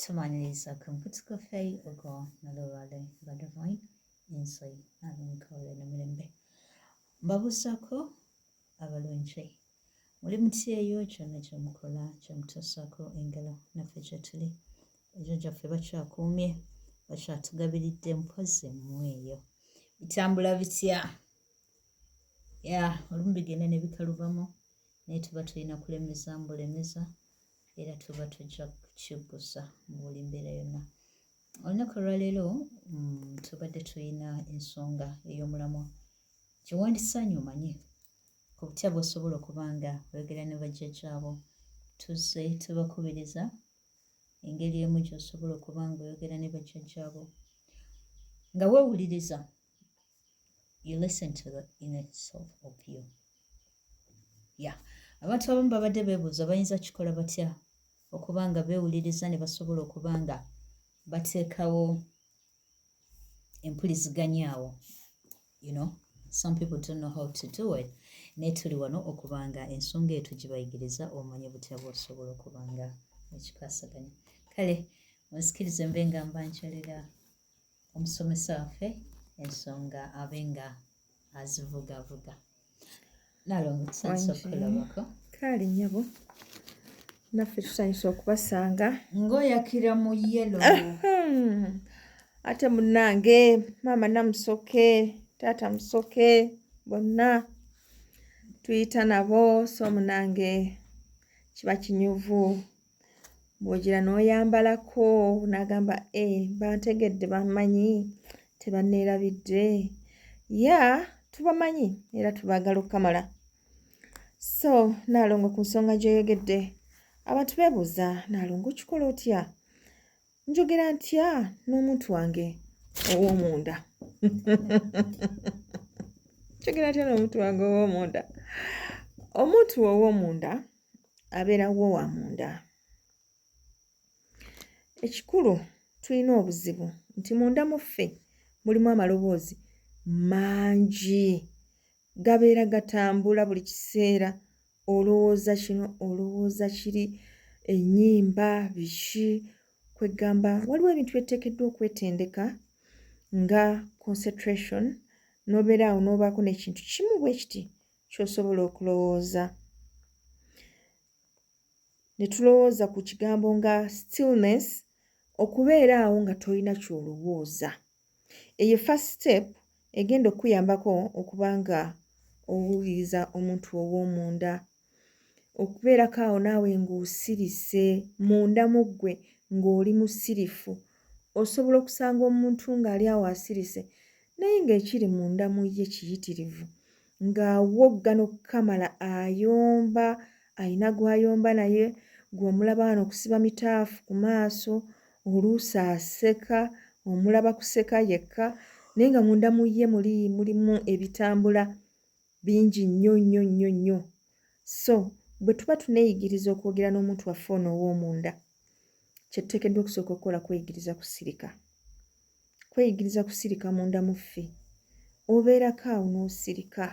Tumaniriza ku mukutu gwaffe ogwa Nalubale Badivine, nze Abenkole Namirembe. Mbabuuzaako abalungi, muli mutya eyo kyonna kyemukola kyemutuusaako engalo? Naffe gyetuli, bajjajjaffe bakyakuumye, bakyatugabiridde. Mpozi mmwe eyo bitambula bitya? Ya olumu bigenda ne bikalubamu, naye tuba tulina kulemeza mbulemeza, era tuba tujja kukiggusa mu buli mbeera yonna. Olunaku olwaleero tubadde tulina ensonga ey'omulamwa gyewandisaanye omanye ku butya bw'osobola okuba nga oyogera ne bajjajjaabo. Tuzze tubakubiriza engeri emu gy'osobola okuba nga oyogera ne bajjajjaabo nga weewuliriza. You listen to the inner self of you. Yeah, abantu abamu babadde beebuuza bayinza kikola batya okuba nga beewuliriza ne basobola okuba nga bateekawo empuliziganya awo. Some people don't know how to do it, naye tuli wano okuba nga ensonga eyo tugibayigiriza, omanye butya bw'osobola okuba nga ekikwasaganya. Kale munzikirize mbe nga mbanjalira omusomesa waffe, ensonga abe nga azivugavuga. Nalongo, tusanyusa okukulabako. Kaali nnyabo, naffe tusanyusa okubasanga. Ng'oyakira mu yellow. Ate munnange, maama Namusoke, taata Musoke, bonna tuyita nabo. So munange, kiba kinyuvu bw'ogira n'oyambalako n'agamba, e bantegedde, bamanyi tebanneerabidde. Ya tubamanyi era tubaagala okukamala. So Naalongo, ku nsonga gy'oyogedde, abantu beebuuza, "Naalongo, okikola otya? Njogera ntya n'omuntu wange ow'omunda? Njogera ntya n'omuntu wange ow'omunda?" Omuntu ow'omunda abeera wo wa munda. Ekikulu, tulina obuzibu nti munda mu ffe mulimu amaloboozi mangi, gabeera gatambula buli kiseera. Olowooza kino, olowooza kiri, ennyimba biki. Kwegamba waliwo ebintu byetuteekeddwa okwetendeka nga concentration, n'obeera awo n'obaako n'ekintu kimu bwe kiti ky'osobola okulowooza. Ne tulowooza ku kigambo nga stillness, okubeera awo nga tolina ky'olowooza. Eyo first step egenda okukuyambako okuba nga owuliriza omuntu ow'omunda. Okubeerako awo naawe ng'osirise munda mu ggwe, ng'oli musirifu. Osobola okusanga omuntu ng'ali awo asirise, naye ng'ekiri munda mu ye kiyitirivu, ng'awoggana okukamala, ayomba, ayina gw'ayomba naye. Gw'omulaba wano okusiba mitaafu ku maaso, oluusi aseka, omulaba kuseka yekka, naye nga munda mu ye muli mulimu ebitambula bingi nnyo nnyo nnyo nnyo. So bwe tuba tuneeyigiriza okwogera n'omuntu waffe ono ow'omunda, kye tuteekeddwa okusooka okukola kweyigiriza kusirika, kweyigiriza kusirika munda mu ffe. Obeerako awo n'osirika.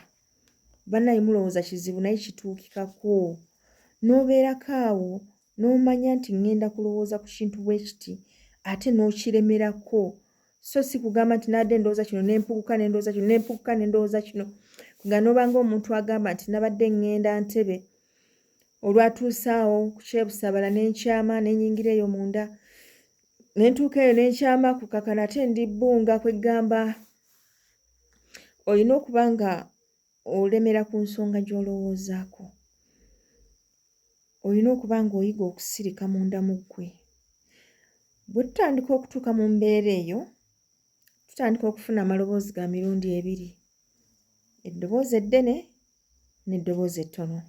Bannaye, mulowooza kizibu, naye kituukikako. N'obeerako awo n'omanya nti ŋŋenda kulowooza ku kintu bwe kiti, ate n'okiremerako. So si kugamba nti nadde ndowooza kino nempuguka, nendowooza kino nempuguka, nendowooza kino, nga n'obanga omuntu agamba nti nabadde ŋŋenda Ntebe, olwatuuse awo ku Kyebusabala nenkyama, nenyingira eyo munda, nentuuka eyo nenkyama ku kakana, ate ndi bbunga. Kwegamba olina okuba nga olemera ku nsonga gy'olowoozaako. Olina okuba ng'oyiga okusirika munda mu ggwe. Bwe tutandika okutuuka mu mbeera eyo, tutandika okufuna amaloboozi ga mirundi ebiri, eddoboozi eddene n'eddoboozi ettono.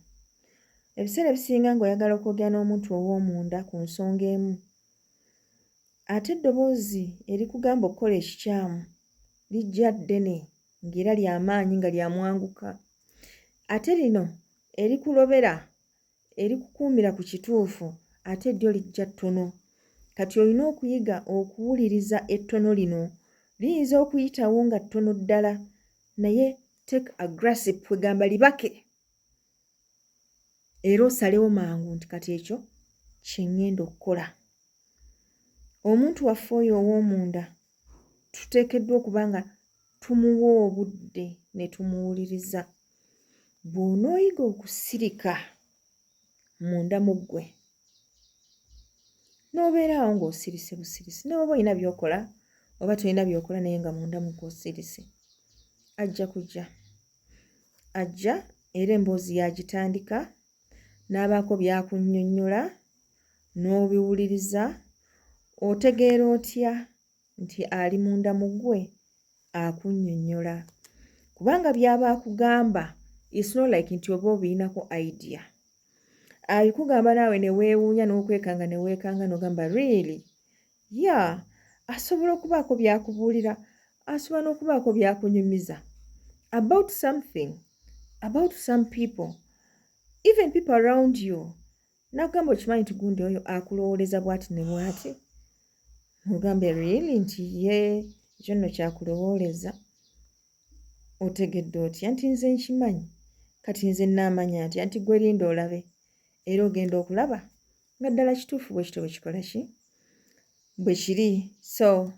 Ebiseera ebisinga ng'oyagala okwogera n'omuntu ow'omunda ku nsonga emu, ate eddoboozi erikugamba okukola ekikyamu lijja ddene ng'era lyamaanyi, nga lyamwanguka, ate lino erikulobera, erikukuumira ku kituufu, ate ddyo lijja ttono. Kati olina okuyiga okuwuliriza ettono. Lino liyinza okuyitawo nga ttono ddala, naye take a grasp, kwegamba libake era osalewo mangu nti kati ekyo kye ŋŋenda okukola. Omuntu waffe oyo ow'omunda tuteekeddwa okuba nga tumuwa obudde ne tumuwuliriza. Bw'onooyiga okusirika munda mu ggwe n'obeera awo ng'osirise busirisi, ne bw'oba olina by'okola oba tolina by'okola naye nga munda mu ggwe osirise, ajja kujja. Ajja era emboozi y'agitandika n'abaako by'akunnyonnyola n'obiwuliriza. Otegeera otya nti ali munda mu ggwe akunnyonnyola? Kubanga by'aba akugamba it's not like nti oba obirinako idea. Abikugamba naawe ne weewuunya n'okwekanga ne weekanga n'ogamba really? Yeah, asobola okubaako by'akubuulira, asobola n'okubaako by'akunyumiza about something, about some people, even people around you. N'akugamba okimanyi nti gundi oyo akulowooleza bw'ati ne bw'ati? Ogambe really nti ye ekyo nno ky'akulowooleza. Otegedde otya nti nze nkimanyi? Kati nze nnaamanya ntya nti ggwe linda olabe era ogenda okulaba nga ddala kituufu bwe kityo bwe kikola ki? Bwe kiri. So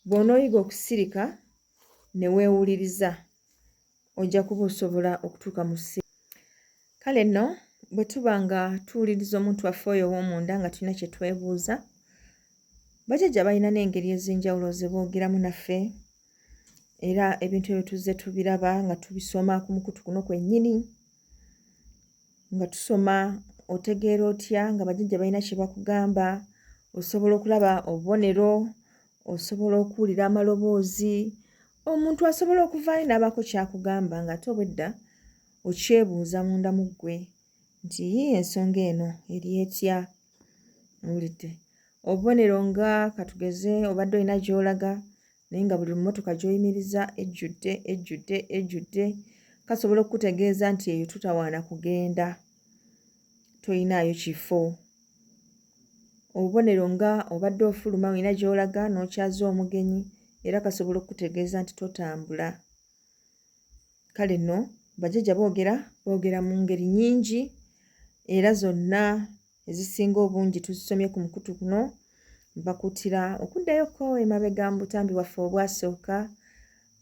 bw'onooyiga okusirika ne weewuliriza ojja kuba osobola okutuuka mu ssi. Kale nno bwe tuba nga tuwuliriza omuntu waffe oyo ow'omunda nga tulina kye twebuuza, bajjajja balina n'engeri ez'enjawulo ze boogeramu naffe era ebintu ebyo tuzze tubiraba nga tubisoma ku mukutu kuno kwennyini nga tusoma otegeera otya nga bajjajja balina kye bakugamba, osobola okulaba obubonero, osobola okuwulira amaloboozi, omuntu asobola okuvaayo n'abaako ky'akugamba ng'ate obwedda okyebuuza munda mu ggwe nti yii ensonga eno eri etya? Owulidde? Obubonero nga katugeze obadde olina gy'olaga naye nga buli mmotoka gy'oyimiriza ejjudde, ejjudde, ejjudde, kasobola okukutegeeza nti eyo totawaana kugenda, toyinaayo kifo. Obubonero nga obadde ofuluma olina gy'olaga n'okyaza omugenyi era kasobola okukutegeeza nti totambula. Kale nno bajjajja boogera, boogera mu ngeri nnyingi era zonna ezisinga obungi tuzisomye ku mukutu guno. Mbakuutira okuddayoko emabega mu butambi bwaffe obwasooka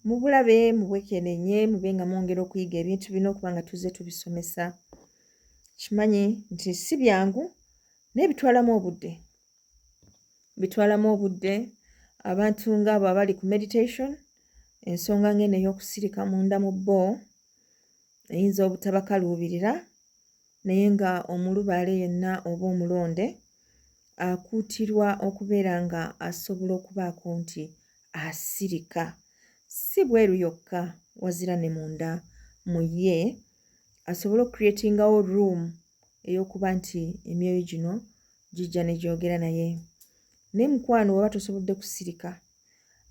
mubulabe, mubwekeneenye, mube nga mwongera okuyiga ebintu bino kubanga tuzze tubisomesa. Kimanyi nti si byangu naye bitwalamu obudde, bitwalamu obudde. Abantu ng'abo abali ku meditation, ensonga ng'eno ey'okusirika munda mu bo eyinza obutabakaluubirira naye nga omulubaale yenna oba omulonde akuutirwa okubeera nga asobola okubaako nti asirika si bweru yokka wazira ne munda mu ye asobole okucreatingawo room ey'okuba nti emyoyo gino gijja ne gyogera naye. Naye mukwano bw'oba tosobodde kusirika,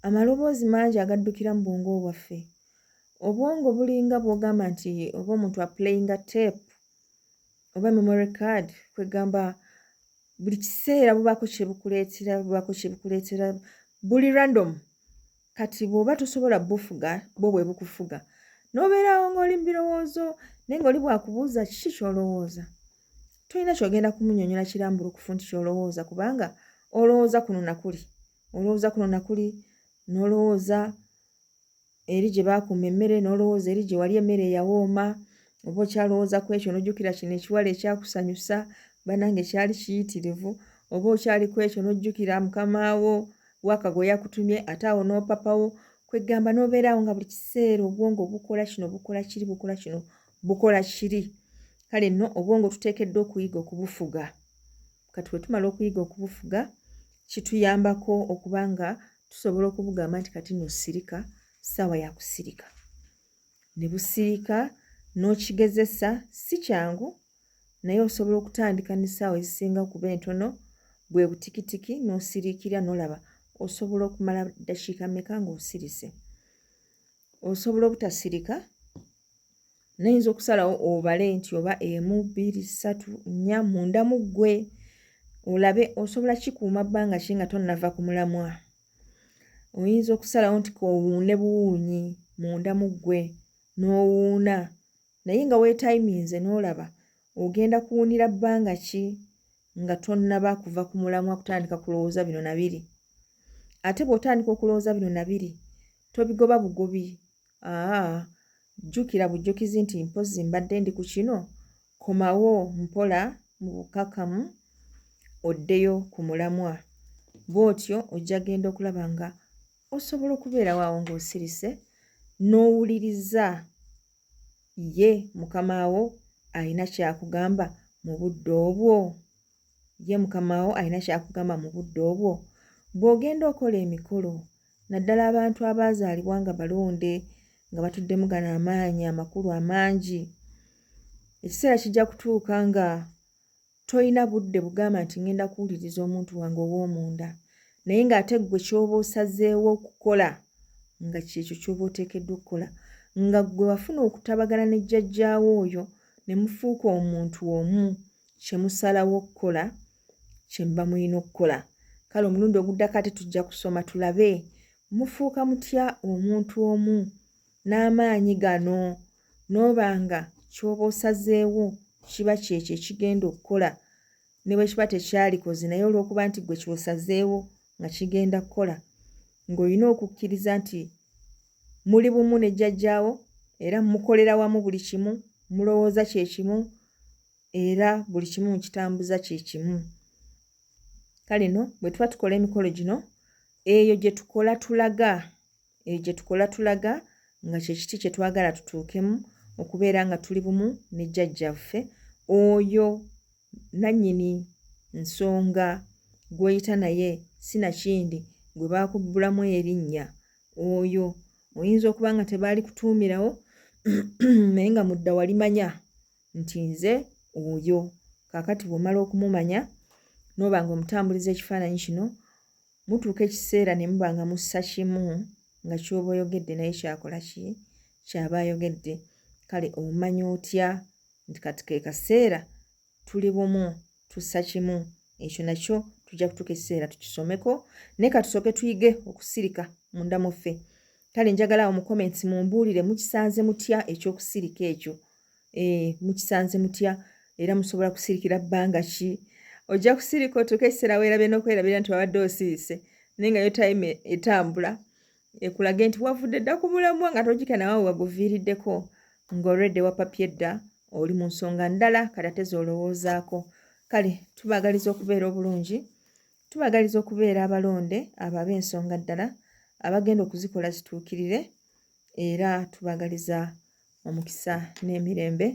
amaloboozi mangi agaddukira mu bwongo bwaffe. Obwongo bulinga bw'ogamba nti oba omuntu aplayinga tape oba memory card, kwegamba buli kiseera bubaako kye bukuleetera, bubaako kye bukuleetera, buli random. Kati bw'oba tosobola bufuga, bwo bwe bukufuga. N'obeeraawo ng'oli mu birowoozo naye ng'oli bw'akubuuza kiki ky'olowooza, tolina ky'ogenda kumunnyonnyola kirambulukufu nti ky'olowooza kubanga olowooza kuno na kuli, olowooza kuno na kuli, n'olowooza eri gye baakuuma emmere, n'olowooza eri gye wali emmere eyawooma, oba okyalowooza ku ekyo n'ojjukira kino ekiwala ekyakusanyusa, bannange kyali kiyitirivu, oba okyali ku ekyo n'ojjukira mukama wo waaka gwe yakutumye ate awo n'opapawo, kweggamba n'obeera awo nga buli kiseera obwongo bukola kino bukola kiri bukola kino bukola kiri. Kale nno obwongo tuteekeddwa okuyiga okubufuga. Kati bwe tumala okuyiga okubufuga kituyambako okuba nga tusobola okubugamba nti kati nno sirika, ssaawa ya kusirika. Ne busirika n'okigezesa, si kyangu naye osobola okutandika n'essaawa ezisinga okuba entono bwe butikitiki n'osiriikirira n'olaba osobola okumala ddakiika mmeka ng'osirise. Osobola obutasirika nayinza okusalawo obale nti oba emu bbiri ssatu nnya munda mu ggwe olabe osobola kikuuma bbanga ki nga tonnava ku mulamwa. Oyinza okusalawo nti k'owuune buwuunyi munda mu ggwe n'owuuna naye nga weetayiminze n'olaba ogenda kuwuunira bbanga ki nga tonnaba kuva ku mulamwa kutandika kulowooza bino na biri. Ate bw'otandika okulowooza bino na biri, tobigoba bugobi. Aa, jjukira bujjukizi nti mpozzi mbadde ndi ku kino, komawo mpola mu bukkakkamu oddeyo ku mulamwa. Bw'otyo ojja genda okulaba nga osobola okubeerawo awo ng'osirise n'owuliriza ye mukama wo alina ky'akugamba mu budde obwo. Ye mukama wo alina ky'akugamba mu budde obwo. Bw'ogenda okola emikolo, naddala abantu abaazaalibwa nga balonde, nga batuddemu gano amaanyi amakulu amangi, ekiseera kijja kutuuka nga tolina budde bugamba nti ŋŋenda kuwuliriza omuntu wange ow'omunda, naye ng'ate ggwe ky'oba osazeewo okukola nga kyekyo ky'oba oteekeddwa okukola, nga ggwe wafuna okutabagana ne jjajjaawo oyo ne mufuuka omuntu omu, kye musalawo okukola kye muba mulina okukola. Kale omulundi oguddako ate tujja kusoma tulabe mufuuka mutya omuntu omu n'amaanyi gano, n'oba nga ky'oba osazeewo kiba kyekyo ekigenda okukola ne bwe kiba tekyalikoze, naye olw'okuba nti ggwe ky'osazeewo nga kigenda kukola, ng'olina okukkiriza nti muli bumu ne jjajjaawo era mukolera wamu buli kimu, mulowooza kye kimu era buli kimu mukitambuza kye kimu. Kale no bwe tuba tukola emikolo gino, eyo gye tukola tulaga, eyo gye tukola tulaga nga kye kiti kye twagala tutuukemu okubeera nga tuli bumu ne jjajjaffe oyo nannyini nsonga gw'oyita naye sinakindi gwe baakubbulamu erinnya oyo oyinza okuba nga tebaalikutuumirawo naye nga mudda walimanya nti nze oyo. Kaakati bw'omala okumumanya n'oba nga omutambuliza ekifaananyi kino, mutuuka ekiseera ne muba nga mussa kimu nga ky'oba oyogedde naye kyakola ki? Ky'aba ayogedde. Kale omanya otya nti kati ke kaseera tuli bumu tussa kimu? Ekyo nakyo tujja kutuuka ekiseera tukisomeko, naye katusooke tuyige okusirika munda mu ffe. Kale njagala awo mu comments mumbuulire mukisanze mutya eky'okusirika ekyo. Mukisanze mutya era musobola kusirikira bbanga ki? Ojja kusirika otuuke ekiseera weerabye n'okwerabira nti wabadde osirise, naye nga yo time etambula ekulage nti wavudde dda ku mulamwa nga tojjukira nawe waguviiriddeko, ng'olwedde wapapye dda oli mu nsonga ndala kati ate z'olowoozaako. Kale tubaagaliza okubeera obulungi, tubaagaliza okubeera abalonde abo ab'ensonga ddala abagenda okuzikola zituukirire, era tubaagaliza omukisa n'emirembe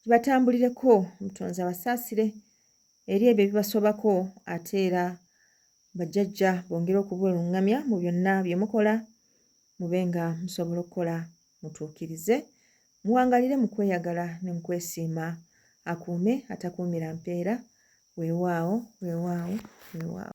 gibatambulireko, Omutonzi abasaasire eri ebyo ebibasobako, ate era bajjajja bongere okubaluŋŋamya mu byonna bye mukola, mube nga musobola okukola mutuukirize, muwangalire mu kweyagala ne mu kwesiima. Akuume atakuumira mpeera. Weewaawo, weewaawo, weewaawo.